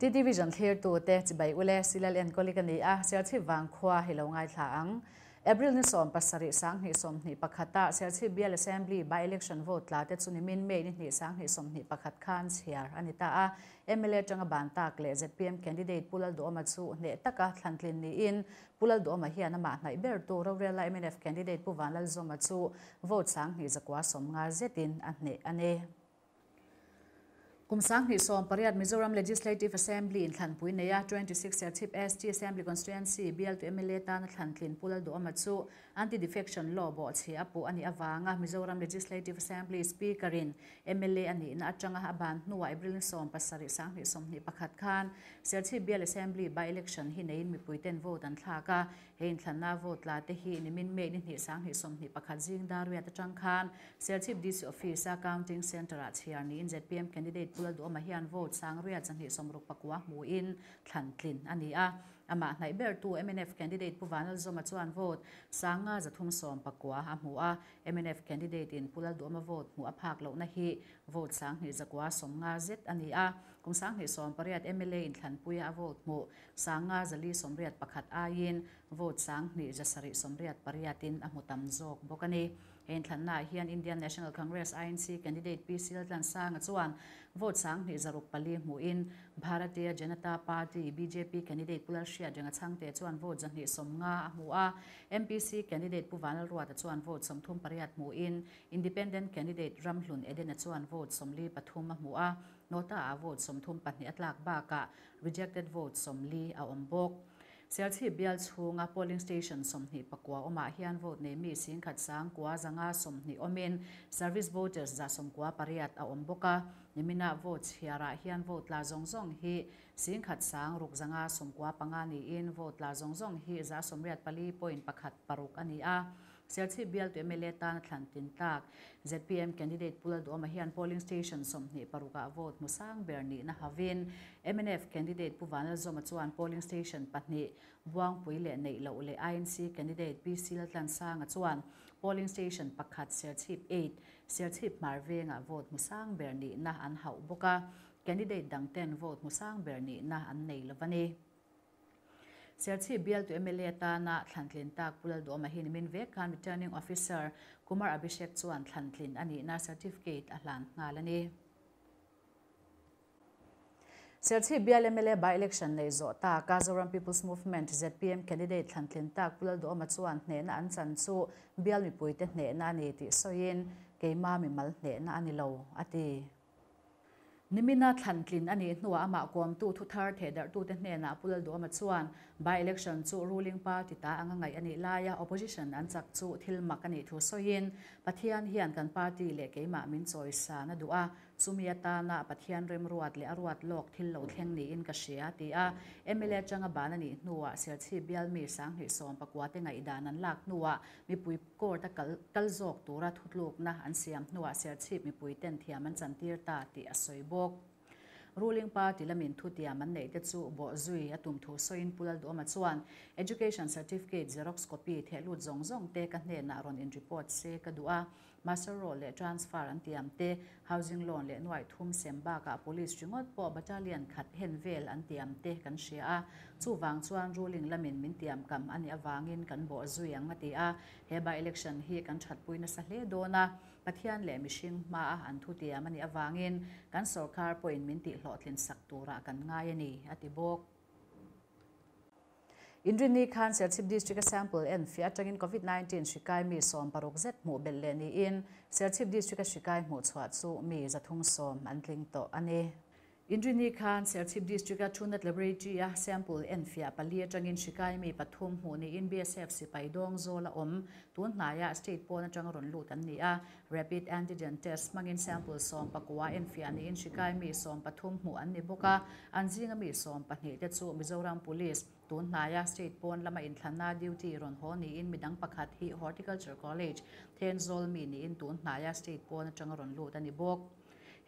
TTVision thlirtute chibai ule Silal enkawli ka ni a, Serchhip Vangkhua hi lo ngaithla ang. April ni 70 2021 a Serchhip Bial Assembly by-election vote tla te chu nimin May ni hnih 2021 khan chhiar a ni ta a. Mla atanga ban tak leh zpm candidate Pu Lalduhawma chu hneh taka thlantlin niin Pu Lalduhawma hian amah hnaih bertu rorela mnf candidate Pu Vanlalzawma chu vote 2190 zetin a hneh a ni. Kum 2018 Mizoram Legislative Assembly inthlanpui nei a, 26 Serchhip ST Assembly Constituency bialtu mla tana thlantlin Pu Lalduhawma chu Anti-Defection Law bawhchhe a puh a nih avanga Mizoram Legislative Assembly Speaker-in mla a nihna atanga a ban hnuah April ni 17 2021 khan Serchhip Bial Assembly by-election hi neiin mipuiten vote an thlak a. He inthlanna vote tla te hi nimin May ni hnih 2021 zing dar riat atang khan Serchhip DC Office-a Counting Centre-ah chhiar niin zpm candidate Pu Lalduhawma hian vote sang riat 269 hmuin thlan tlin a ni a. Amah hnaih bertu mnf candidate Pu Vanlalzawma chuan vote 5319 a hmu a. Mnf candidate-in Pu Lalduhawma vote hmuh a phak lohna hi vote 2990 zet a ni a. Kum 2018 mla inthlanpuia a vote hmuh 5481 aiin vote 2788-in a hmu tam zawk bawk a ni. He inthlannaah hian Indian National Congress, INC, candidate PC Laltlansanga chuan vote 2604 hmuin Bharatiya Janata Party, bjp, candidate Pu Lalhriat Renga Chhangte chuan vote 250 a hmu a. MPC candidate Pu Vanlalruata chuan vote 38 hmuin Independent candidate Ramhlun Edena chuan vote 43 a hmu a. Nota-ah vote 32 a tlak bakah rejected vote 40 a awm bawk. Serchhip bial chhunga polling station 29 awmah hian vote nei mi 10,920 awmin service voters 98 a awm bawk a. Nimina vote chhiarah hian vote tla zawng zawng hi 1,695 niin vote tla zawng zawng hi 84.16 a ni a. Serchhip bialtu mla tana thlan tin tlak zpm candidate Pu Lalduhawma hian polling station 26-ah vote hmu sang ber nihna havin mnf candidate Pu Vanlalzawma chuan polling station pahnih Buangpui leh neih loh leh INC candidate PC Laltlansanga chuan polling station pakhat Serchhip 8 Serchhip hmar vengah vote hmu sang ber nihna an hauh bawk a. Candidate dang ten vote hmu sang ber nihna an nei lo a ni. Serchhip bialtu mla tana thlantlin tak Pu Lalduhawma hi nimin vek khan Returning Officer Kumar Abhishek chuan thlantlin a nihna certificate a hlan nghal a ni. Serchhip bial mla by-election nei zawh taka Zoram People's Movement, zpm, candidate thlantlin tak Pu Lalduhawma chuan hnehna an chan chu bial mipuite hnehna a ni tih sawiin, Keima mimal hnehna a ni lo, a ti. Nimina thlantlin a nih hnuah amah kawmtu thuthar thehdarhtute hnenah Pu Lalduhawma chuan by-election chu ruling party ta anga ngaih a nih laia opposition an chak chu thil mak a nih thu sawiin, Pathian hian kan party leh keimah min chawisan a duh a, chumi atana Pathian remruat leh a ruat lawk thil lo thleng niin ka hria, a ti a. Mla atanga ban a nih hnuah Serchhip bial mi 2019 te ngaihdan an lak hnuah mipui Court a kal kal zawk tura thutlukna an siam hnuah Serchhip mipuiten thiam an chantir ta tih a sawi bawk. Ruling party lamin thutiam an neih te chu bawhzui a tum thu sawiin Pu Lalduhawma chuan Education Certificate Xerox copy thehlut zawng zawng te ka hnenah rawn in report se ka duh a, Master roll leh transfer an tiam te, housing loan leh nuaih thum sem bakah police ringawt pawh battalion khat hen vel an tiam te kan hria a, chuvang chuan ruling lamin min tiam kam a nih avangin kan bawh zui ang a ti a, he by election hi kan thatpui nasa hle dawn a, Pathian leh mihring hmaa an thu tiam a nih avangin kan sorkar pawhin min tihhlawhtlin sak turah kan ngai a ni, a ti bawk. Inrinni khan Serchhip District-a sample en fiah atangin Covid-19 hri kai mi 60 zet hmuh belh leh niin Serchhip District-a hri kai hmuh chhuah chu mi 310 an tling tawh a ni. Inrinni khan Serchhip District-a Truenat Laboratory-a sample en fiah pali atangin hri kai mi pathum hmuh niin BSF sipai dawng zawl a awm. Tun hnaiah state pawn atanga rawn lut an ni a, rapid antigen test hmangin sample 19 en fiah niin hri kai mi 13 hmuh an ni bawk a, an zinga mi 12 te chu Mizoram Police tun hnaia state pawn lama inthlanna duty rawn haw niin midang pakhat hi Horticulture College Thenzawl mi niin tun hnaia state pawn atanga rawn lut a ni bawk.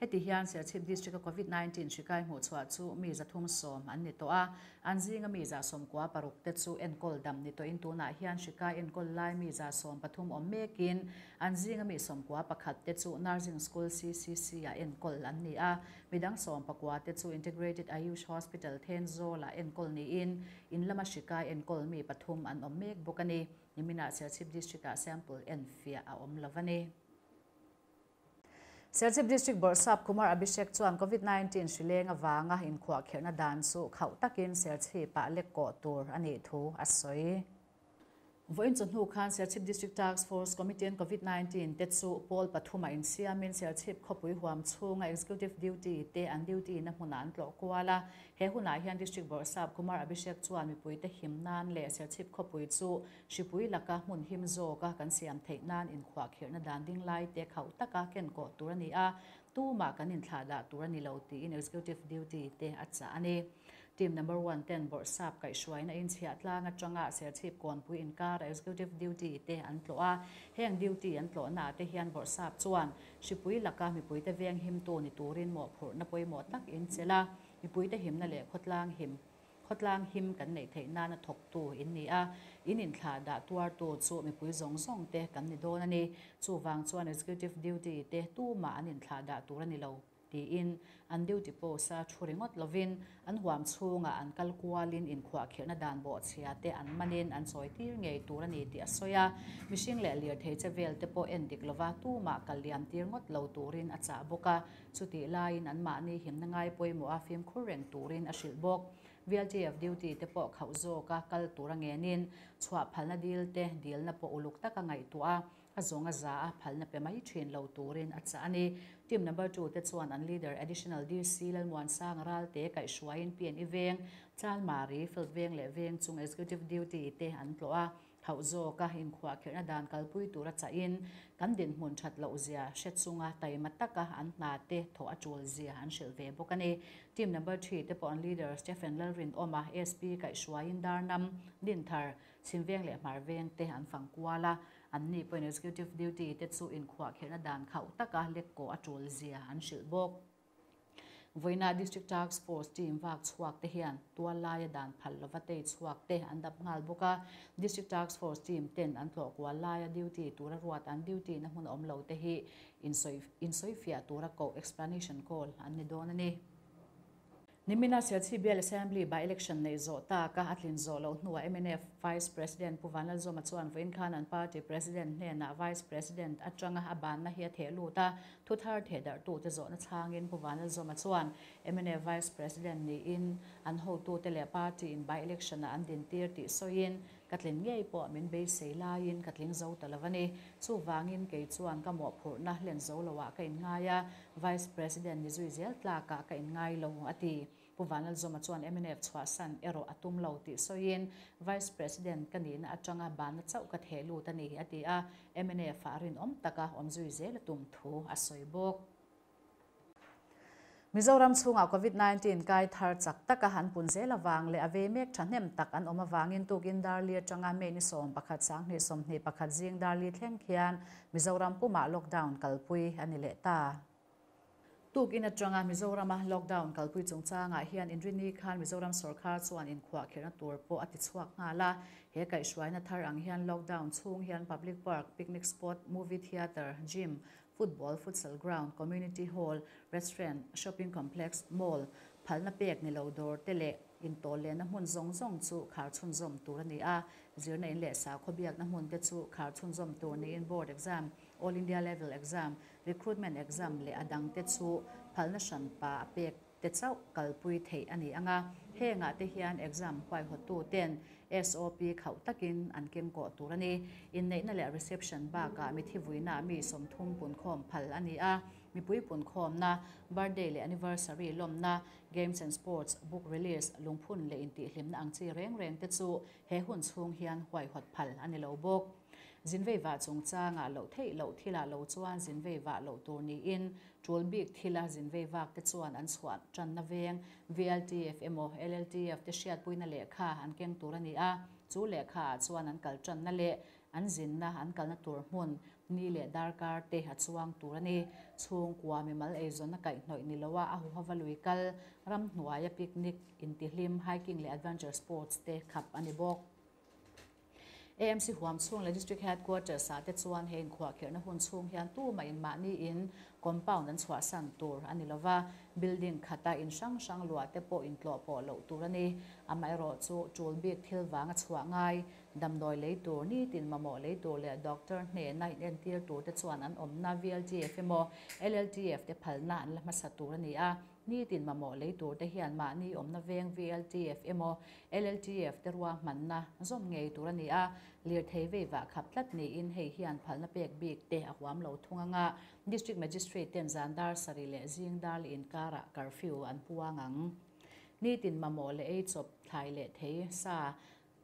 Heti hian Serchhip District-a Covid 19 hri kai hmuhchhuah chu mi 310 an ni tawh a, an zinga mi 96 te chu enkawl dam ni tawhin tunah hian hri kai enkawl lai mi 13 awm mekin an zinga mi 91 te chu Nursing School CCC-ah enkawl an ni a, midang 19 te chu Integrated Ayush Hospital Thenzawl-ah enkawl niin in lama hri kai enkawl mi pathum an awm mek bawk a ni. Niminah Serchhip District-ah sample enfiah a awm lo a ni. Serchhip District Bawrhsap Kumar Abhishek chuan Covid 19 hri leng avanga inkhuahkhirhna dan chu khauh takin Serchhip-ah lek kawh tur a nih thu a sawi. Vawiin chawhnu khan Serchhip District Task Force Committee-in Covid 19 te chu pawl pathumah insiamin Serchhip khawpui huam chhunga Executive Duty te an duty na hmunah an tlawh kual a. He hunah hian District Bawrhsap Kumar Abhishek chuan mipuite him nan leh Serchhip khawpui chu Hripui laka hmun him zawka kan siam theih nan inkhuahkhirhna dan ding lai te khauh taka ken kawh tur a ni a, tumah kan inthlahdah tur a ni lo tiin Executive Duty te a chah a ni. Team number one ten Bawrhsap kaihhruaina inchhiah tlang atanga Serchhip kawnpui inkara Executive Duty te an tlawh a, heng duty an tlawhnaah te hian Bawrhsap chuan hripui laka mipuite veng himtu ni turin mawhphurhna pawimawh tak inchelh a, mipuite himna leh khawtlang him Khawtlang him kan neih theih nana thawktu in ni a, in inthlah dah tuartu chu mipui zawng zawng te kan ni dawn a ni. Chuvang chuan Executive Duty te tumah an inthlah dah tur a ni lo, tiin an duty post-a thu ringawt lovin an huam chhungah an kal kualin inkhuahkhirhna dan bawhchhia te an manin an chawi tir ngei tur a ni tih a sawi a. Mihring leh lirthei che vel te pawh en dik lova tumah kal liam tir ngawt lo turin a chah bawk a. Chutih laiin anmahni himna ngai pawimawha fimkhur reng turin a hrilh bawk. VLTF duty te pawh khauh zawka kal tura ngenin chhuah phalna dil te dilna pawh uluk taka ngaihtuah a, a zawng a za a phalna pe mai thin lo turin a chah a ni. Team number two te chuan an leader Additional DC Lalmuansanga Ralte kaihhruaiin PNE veng, Chalmari, Field veng leh veng chung Executive duty te an tlawh a. Hauh zawka inkhuahkhirhna dan kalpui tura chahin kan dinhmun that loh zia hre chunga taima taka an hna te thawh a tul zia an hrilh ve bawk a ni. Team number three te pawh an leader Stephen Lalrinawma, SP kaihhruaiin Darnam, Dinthar, Chhimveng leh Hmarveng te an fang kual a, anni pawhin Executive Duty te chu inkhuahkhirhna dan khauh taka lekkawh a tul zia an hrilh bawk. Vawiina District Task Force team vak chhuak te hian tual laia dan phal lova tei chhuak te an dap nghal bawk a. District Task Force team ten an tlawh kual laia duty tura ruat an duty na hmun awm lo te hi insawifiah tura koh explanation call an ni dawn a ni. Nimina Serchhip Bial Assembly by-election neih zawh taka a tlin zawh loh hnuah mnf Vice President Pu Vanlalzawma chuan vawiin khan an party President hnenah Vice President atanga a banna hi a theh lut a, Thuthar thehdarhtute zawhna chhangin Pu Vanlalzawma chuan mnf Vice President niin an hotute leh party in by-election ah an dintir tih sawiin, Ka tlin ngei pawh min beisei laiin ka tling zo ta lo a ni. Chuvangin kei chuan ka mawhphurhna hlen zo loah ka inngai a, Vice President ni zui zel tlakah ka inngai lo, a ti. Pu Vanlalzawma chuan mnf chhuahsan erawh a tum lo tih sawiin, Vice President ka nihna atanga banna chauh ka theh lut a ni, a ti a, mnf-ah rinawm taka awm zui zel a tum thu a sawi bawk. Mizoram chhungah Covid 19 kai thar chak taka an pun zel avang leh a vei mek thahnem tak an awm avangin tukin Darli atanga May ni 11 2021 zing Darli thleng khian Mizoram pumah lockdown kalpui a ni leh ta. Tukin atanga Mizorama lockdown kalpui chungchangah hian Inrini khan Mizoram sorkar chuan inkhuahkhirhna tur pawh a tichhuak nghal a. He kaihhruaina thar ang hian lockdown chhung hian public park, picnic spot, movie theatre, gym, football, futsal ground, community hall, restaurant, shopping complex, mall, phalna pek ni lo dawr te leh intawllenna hmun zawng zawng chu khar chhunzawm tur a ni a. Zirna in leh sakhaw biakna hmun te chu khar chhunzawm tur niin board exam, all India level exam, Recruitment exam leh a dangte chu phalna hranpa a pek te chauh kalpui theih a ni ang a, hengah te hian exam huaihawtuten SOP khauh takin an kengkawh tur a ni. Inneihna leh reception bakah mithi vuina mi 30 punkhawm phal a ni a, mipui punkhawmna, birthday leh anniversary lawmna, games and sports, book release, lungphun leh intihhlimna ang chi reng reng te chu he hun chhung hian huaihawt phal a ni lo bawk. Zinvei vah chungchangah loh theih loh thilah lo chuan zinvei vah loh tur niin tul bik thila zinvei vak te chuan an chhuah tanna veng VLTF emaw LLTF te hriatpuina lehkha an keng tur a ni a, chu lehkha ah chuan an kal tanna leh an zinna an kalna tur hmun Ni leh darkar te a chuang tur a ni. Chhungkua mimal eizawnna kaihhnawih ni loa a huhova lui kal, ramhnuaia picnic, intihlim, hiking leh adventure sports te khap a ni bawk. AMC huam chhung leh District Headquarters ah te chuan he inkhuahkhirhna hun chhung hian tumah in mahni in compound an chhuahsan tur a ni lova, building khata in hrang hrang luah te pawh intlawh pawh loh tur a ni. Amaherawh chu tul bik thil vanga chhuah ngai, damdawi lei tur, nitin mamawh lei tur leh doctor hnehna inentir tur te chuan an awmna VLTF emaw LLTF te phalna an la hmasa tur a ni a. Nitin mamawh lei tur te hian mahni awmna veng VLTF emaw LLTF te ruahmanna zawm ngei tur a ni a, lirthei vei vah khap tlat niin hei hian phalna pek bik te a huam lo thung anga District Magistrate ten zan dar sarih leh zing dar leh inkarah curfew an puang ang. Nitin mamawh leh ei chawp, thlai leh thei, sa,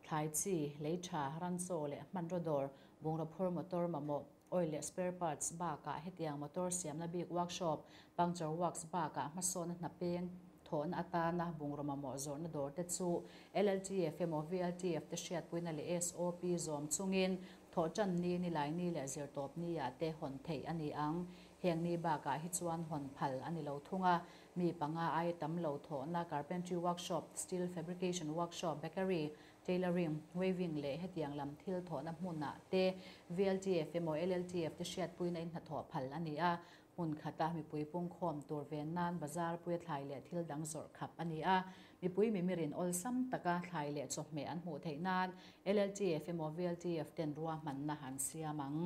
Thlai chi, lei tha, ranchaw leh hmanraw dawr, bungraw phur motor mamawh, oil leh spare parts bakah hetiang motor siamna bik workshop, puncture works bakah hmasawnna hna peng thawhna atana bungraw mamawh zawrhna dawr te chu LLTF emaw VLTF te hriatpuina leh SOP zawm chungin thawhtan ni, nilaini leh zirtawp ni ah te hawn theih a ni ang. Heng ni bakah hi chuan hawn phal a ni lo thung a, Mi panga aia tam lo thawhna carpentry workshop, steel fabrication workshop, bakery, tailoring, weaving leh hetiang lam thil thawhna hmunah te VLTF emaw LLTF te hriatpuina in hnathawh phal a ni a. Hmun khata mipui pungkhawm tur ven nan bazar puia thlai leh thil dang zawrh khap a ni a. Mipui mimirin awlsam taka thlai leh chawhmeh an hmuh theih nan LLTF emaw VLTF ten ruahmanna an siam ang.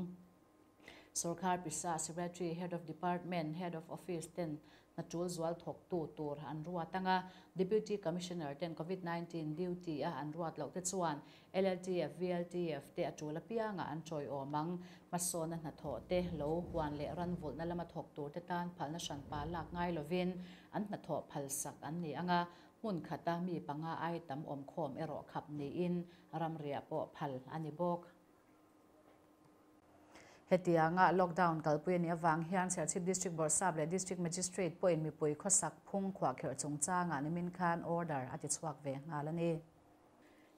Sorkar pisa Secretary, Head of Department, Head of Office ten hna tul zual thawktu tur an ruat ang a, Deputy Commissioner ten Covid 19 duty a an ruat loh te chuan LLTF, VLTF te a tul apianga an tawiawm ang. Hmasawna hnathawh te lo huan leh ran vulhna lama thawk tur te tan phalna hranpa lak ngai lovin an hnathawh phalsak an ni ang a, hmun khata mi panga ai tam awmkhawm erawh khap niin ramriah pawh phal a ni bawk. Hetianga lockdown kalpui a nih avang hian Serchhip District Bawrhsap leh District Magistrate pawhin mipui khawsak phung khuahkherh chungchangah nimin khan order a tichhuak ve nghal a ni.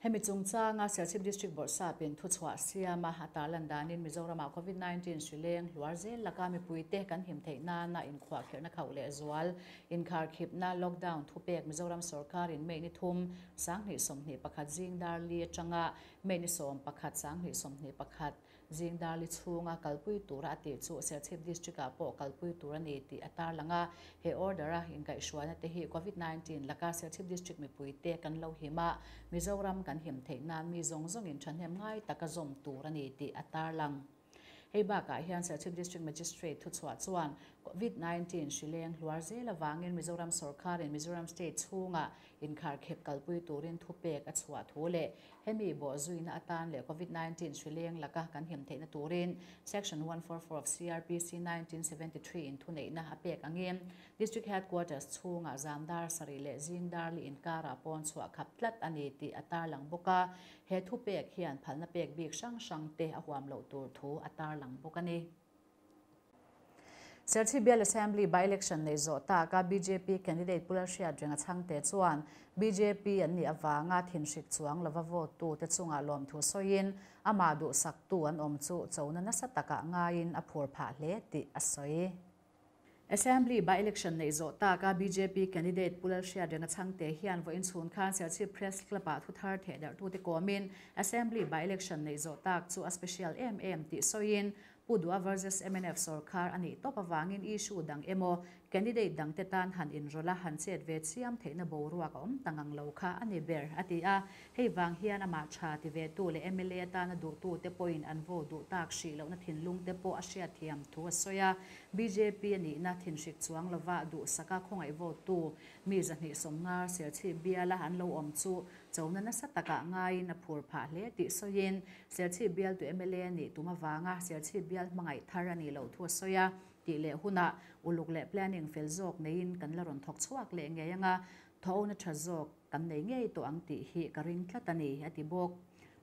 Hemi chungchanga Serchhip District Bawrhsapin thuchhuah siama a tarlan danin Mizoramah Covid 19 hri leng hluar zel laka mipuite kan him theih nana inkhuahkherhna khauh leh zual inkharkhipna lockdown thupek Mizoram sorkarin May ni thum 2021 zing dar li atanga May ni 11 2021 zing darli chhunga kalpui tura a tih chu Serchhip District-ah pawh kalpui tur a ni tih a tarlang a. He order-a inkaihhruaina te hi Covid 19 laka Serchhip District mipuite kan lo him a, Mizoram kan him theih nan mi zawng zawngin thahnem ngai taka zawm tur a ni tih a tarlang. Hei bakah hian Serchhip District Magistrate thuchhuah chuan Covid 19 hri leng hluar zel avangin Mizoram sorkarin Mizoram State chhunga inkharkhep kalpui turin thupek a chhuah thu leh hemi bawhzuina atan leh Covid 19 hri leng laka kan him theihna turin Section 144 of CrPC 1973 in thuneihna a pek angin District Headquarters chhungah zam dar sarih leh zing dar li inkarah pawn chhuah khap tlat a ni tih a tarlang bawk a. He thupek hian phalna pek bik hrang hrang te a huam loh tur thu a tarlang bawk a ni. Serchhip Bial Assembly by-election nei zawh taka bjp candidate Pu Lalhriat Renga Chhangte chuan bjp an nih avanga thinhrik chuang lova vote tu te chungah lawmthu sawiin amah duhsaktu an awm chu chona nasa takah ngaiin a phur phah hle tih a sawi. Assembly by-election neih zawh taka bjp candidate Pu Lalhriat Renga Chhangte hian vawiin chhun khan Serchhip Press Club-ah thuthar thehdarhtute kawmin Assembly by-election neih zawh tak chu a special em em tih sawiin Pu Dua versus mnf sorkar a nih tawp avangin issue dang emaw candidate dangte tan han inrawlh a han chet ve chiam theihna boruak a awm ta ngang lo kha a ni ber a ti a. Hei vang hian amah tha ti ve tu leh mla atana duhtute pawhin an vote duh tak hrih lohna thinlungte pawh a hriatthiam thu a sawi a. Bjp a nihna thinhrik chuang lova duhsaka khawngaih vote tu mi 250 Serchhip biala an lo awm chu chona nasa takah ngaiin a phur phah hle tih sawiin Serchhip bialtu mla a nih tum avanga Serchhip bial hmangaih thar a nih loh thu a sawi a. Tih leh hunah uluk leh planning fel zawk neiin kan la rawn thawk chhuak leh ngei anga thawhna tha zawk kan nei ngei tawh ang tih hi ka ring tlat a ni, a ti bawk.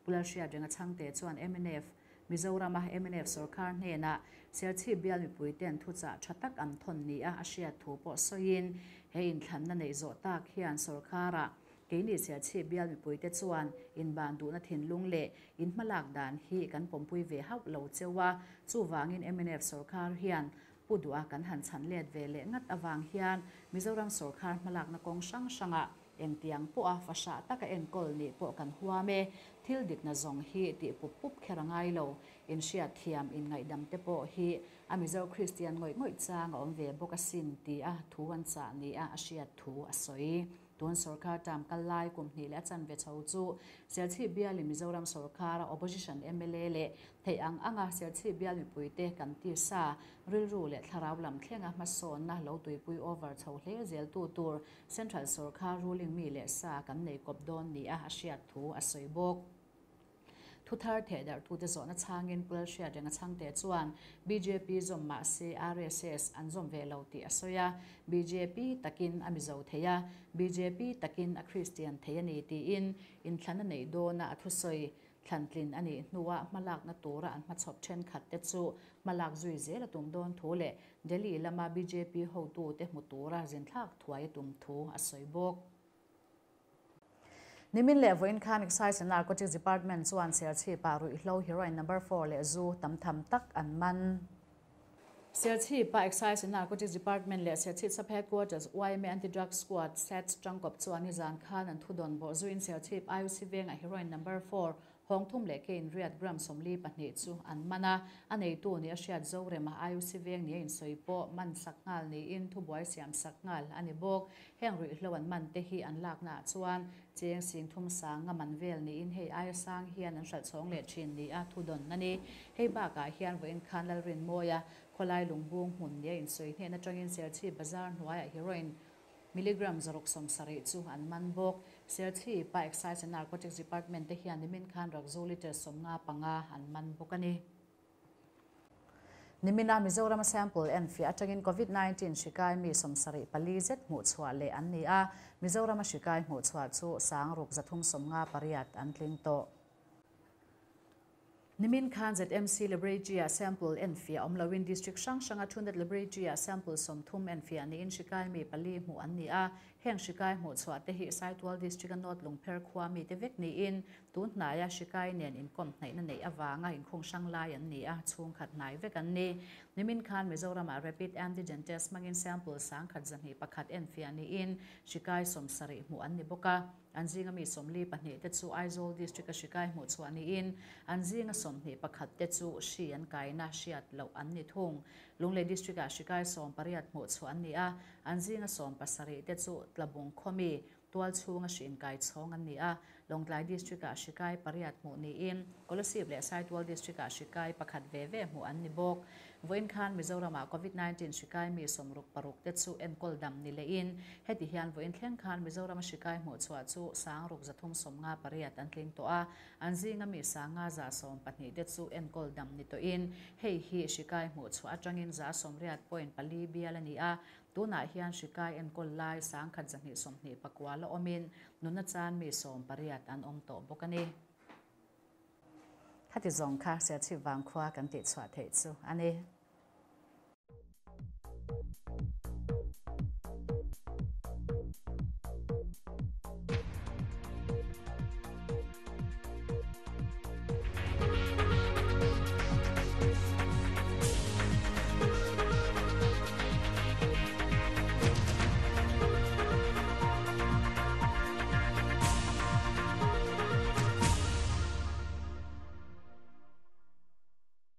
Pu Lalhriat Renga Chhangte chuan mnf, Mizorama mnf sorkar hnenah Serchhip bial mipuiten thuchah tha tak an thawn nia a hriat thu pawh sawiin he inthlanna neih zawh tak hian sorkarah. Keini Serchhip bial mipuite chuan inban duhna thinlung leh in hmalak dan hi kan pawmpui ve hauh lo cheu a, chuvangin mnf sawrkar hian Pu Duha kan han chhan let ve leh ngat avang hian Mizoram sawrkar hmalakna kawng hrang hrangah engtiang pawha fahrah taka enkawl nih pawh kan huam e, thil dikna zawng hi tih pup pup kher a ngai lo, inhriat thiam inngaihdam te pawh hi a Mizo Kristian ngawih ngawih chang a awm ve bawk asin tia thu an chah nia a hriat thu a sawi. Tun sorkar term kal lai kum hnih leh a chanve chho chu Serchhip bialin Mizoram sorkara opposition mla leh theih ang anga Serchhip bial mipuite kan tisa rilru leh thlarau lam thlenga hmasawnna lo tuipui over chho hle zel tu tur Central sorkar ruling mi leh sa kan nei kawp dawn nia a hriat thu a sawi bawk. Thuthar thehdarhtute zawhna chhangin Pu Lalhriatrenga chhangte chuan bjp zawm mah se RSS an zawm ve lo tih a sawi a, bjp takin a Mizo thei a, bjp takin a Kristian thei a ni tiin inthlan a neih dawna a thusawi thlantlin a nih hnuah hmalakna tura an hmachhawp thenkhatte chu hmalak zui zel a tum dawn thu leh Delhi lama bjp hotute hmu tura zinthlak thuai a tum thu a sawi bawk. Nimin leh vawiin khan Excise and Narcotics Department chuan Serchhip-ah ruihhlo heroin number four leh zu tam tham tak an man. Serchhip-ah Excise and Narcotics Department leh Serchhip Sub-Headquarters yma Anti-Drug Squad, SADS, tangkawp chuan nizan khan an thudawn bawh zuiin Serchhip IOC vengah heroin number four Hawng thum leh kein riat gram 42 chu an man a, a neitu nih a hriat Zorema IOC veng nia insawi pawh man sak nghal niin thubuai siam sak nghal a ni bawk. Heng ruihhlo an man te hi an laknaah chuan cheng sing thum sang nga man vel niin hei aia sang hian an hralh chhawng leh thin nia thudawn a ni. Hei bakah hian vawiin khan Lalrinmawia khawlai lungbung hmun nia insawi hnen atangin Serchhip bazar hnuaiah heroin Milligram 670 chu an man bawk. Serchhip-a Excise and Narcotics Department te hian nimin khan rakzu litre 55 an man bawk a ni. Nimina Mizorama sample enfiah atangin Covid 19 hri kai mi 74 zet hmuhchhuah leh an ni a, Mizorama hri kai hmuhchhuah chu 6,358 an tling tawh. Nimin khan ZMC Laboratory-ah sample enfiah awm loin District hrang hranga Thunat Laboratory-ah sample 30 enfiah niin hri kai mi pali hmuh an ni a. Heng hri kai hmuhchhuah te hi Saitual District-a North Lungpher khua mite vek niin tun hnaia hri kai nen inkawm hnaihna neih avanga inkhung hrang lai an ni a, chhungkhat hnai vek an ni. Nimin khan Mizoramah Rapid Antigen Test hmangin sample 1101 enfiah niin hri kai 70 hmuh an ni bawk a. An zinga mi 42 te chu Aizawl District-a hri kai hmuhchhuah niin, an zinga 21 te chu hri an kaina hriat loh an ni thung. Lunglei District-ah hri kai 18 hmuhchhuah an ni a, an zinga 17 te chu Tlabung khawmi, tual chhunga hri inkai chhawng an ni a. Lawngtlai District-ah hri kai pariat hmuh niin, Kolasib leh Saitual District-ah hri kai pakhat ve ve hmuh an ni bawk. Vawiin khan Mizoramah Covid 19 hri kai mi 66 te chu enkawl dam ni lehin, heti hian vawiin thleng khan Mizorama hri kai hmuhchhuah chu 6358 an tling tawh a, an zinga mi 512 te chu enkawl dam ni tawhin, hei hi hri kai hmuhchhuah atangin 80.4 bial a ni a, tunah hian hri kai enkawl lai 1229 la awmin, nuna chan mi 18 an awm tawh bawk a ni. Khati zawng kha Serchhip vangkhua kan tihchhuah theih chu a ni.